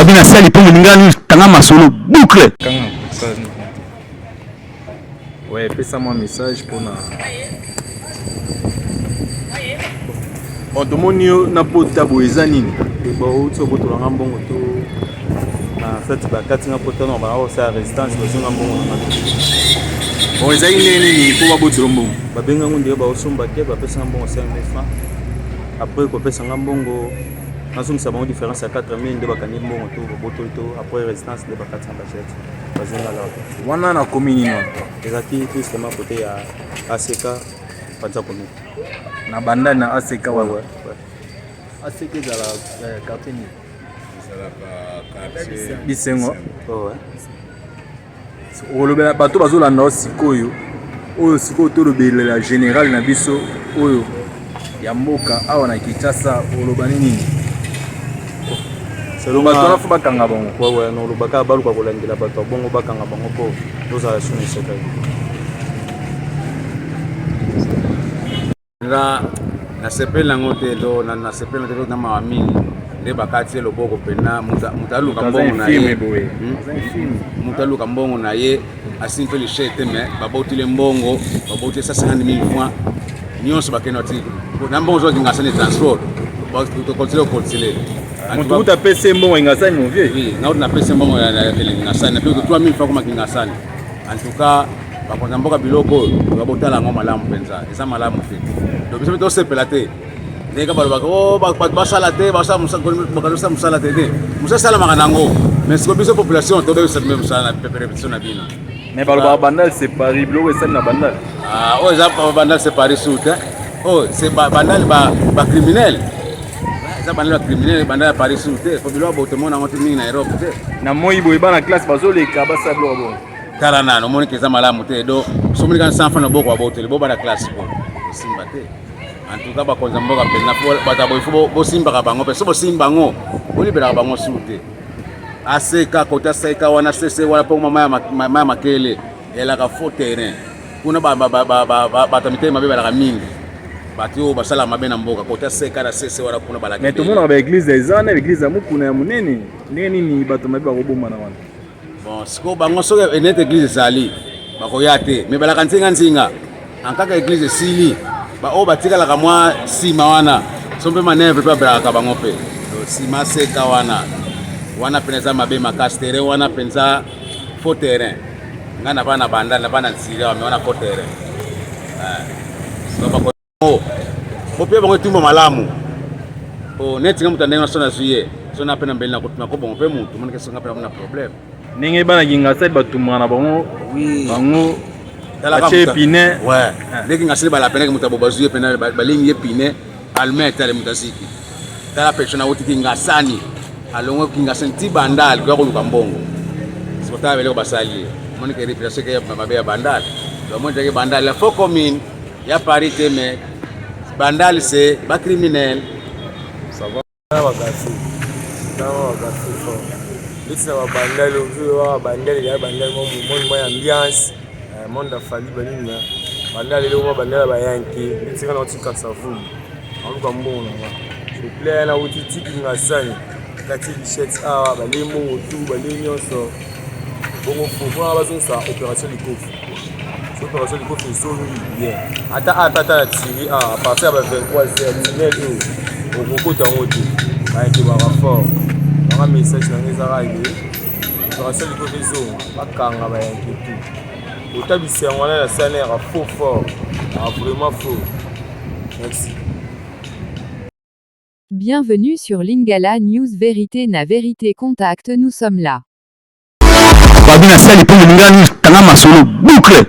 Babi na sali mpo moninga news kanga masolo boucle. Kanga ouais, pesa mwa message mpona bon tomoni yo na pota boye eza nini bauti obotola nga mbongo to na fete bakati nga pota na bana kosala résistance bazwi nga mbongo na nga bon ezalaki ndenge nini mpo babotola mbongo babenga ngo ndenge baosomba te bapesa nga mbongo 5000 francs après kopesa nga mbongo nazongisa bango différence ya 4000 nde bakangi mbongo to babotoli to après résistance nde bakati na bachete bazwi nga laka wana na komi nini wana ezalaki justement côté ya ACK Panza commune na bandani na ACK wana ouais, ouais. ACK ezala quartier nini bisengo oh, ouais. Okolobela bato bazolanda yo sikoyo, oyo sikoyo tolobelela general na biso oyo ya mboka awa na Kinshasa, oloba nini? Selon bato wana fo bakanga bango. Wewe nolobaka baluka kolandela bato ya bongo bakanga bango mpo tozala suna eseka. Nga nasepeli nango te to nasepeli te na mawa mingi nde bakati ye loboko mpena moto aluka mbongo na ye moto aluka mbongo na ye asimi mpe liche te me babotile mbongo babotile 150 000 francs nyonso bakende bati na mbongo zoki ngasani transport tokontinue kokontinue moto kuta apesi ye mbongo ingasani mon vieux oui nauti napesi mbongo ya kingasani napesi 3000 francs koma kingasani En tout cas, bakonzi ya mboka biloko oyo toza botala yango malamu mpenza, eza malamu te. Donc biso mpe tosepela te ndenge kaka balobaka o oh, bato basala te bakosala mosala te te mosala esalamaka nango mais sikoyo biso population tobebisa mpe mosala na repetition na bino. Mais balobaka bandal c'est Paris, biloko esali na bandal. Ah, oyo eza bandal c'est Paris sur te oyo c'est bandal ba criminel eza bandal ba criminel bandal ya Paris sur te po biloko boye tomona yango te mingi na Europe te. Na moi boye bana classe bazoleka basala biloko bongo. Tala nano omoni ke eza malamu te do somoni kaka sans franc na boko aboteli bo bana classe po osimba te. En tout cas bakonzi ya mboka mpenza bato ya boye fo bosimbaka bango mpe so bosimba bango bolibelaka bango sur te. Aseka kota seka wana sese wana mpo mama ya makele elaka faux terrain kuna bato ya mitema mabe balaka mingi bato oyo basalaka mabe na mboka kota seka na sese wana kuna balaka mais tomonaka baeglize eza na eglize ya mokuna ya monene ndenge nini bato mabe bakobomana wana bon sikoyo bango soki enete eglize ezali bakoya te mais balaka nzinga nzinga ankaka eglize esili baoyo batikalaka mwa nsima wana so mpe manevre mpe babelakaka bango mpe nsima seka wana wana mpenza eza mabe makasi terrain wana mpenza faux terrain ngai na bana banda na bana nsiri awa me wana faux terrain bopia bango etumba malamu po neti nga moto ya ndenge so nazwi ye so na mpe na mbeli nakobongo mpe motu monike so nga mpe na problème ndenge bana kingasali batumbaka na bango bango batie pine nde kingasali balapenaki moto abo bazwi ye pena balingi ye pine almet ale moto aziki tala pecho nauti kingasani alongwe kingasani ti bandal koya koluka mbongo sikotala beloko basali ye omonike reputation ke mabe ya bandal omoni teke bandal la faux commune ya Paris te mais bandal c'est ba criminel ça va bakasi ntango bakasi fort ndeti na babandal oyo bandal ya bandal monde mwa ya ambiance monde ya fali banini na bandal eloko mwa bandal ya bayanke ndeti nga nauti kasavubu naluka mbongo na nga sople nauti tiki ngasani kati lichette awa balie mbongo tu balie nyonso bongo fo bazongisa opération likofi so opération likofi ezongi bien ata ata ata na tiri awa à partir ya ba 23 heures tunnel oyo okokota yango te bayeke baka fort banga message na ngai ezaka ye opération likofi ezonga bakanga bayanke tu otabisa yango wana na sanera faux fort vraiment faux merci. Bienvenue sur Lingala News Vérité na Vérité Contact nous sommes là. Babi na sali mpo moninga news kanga masolo boucle.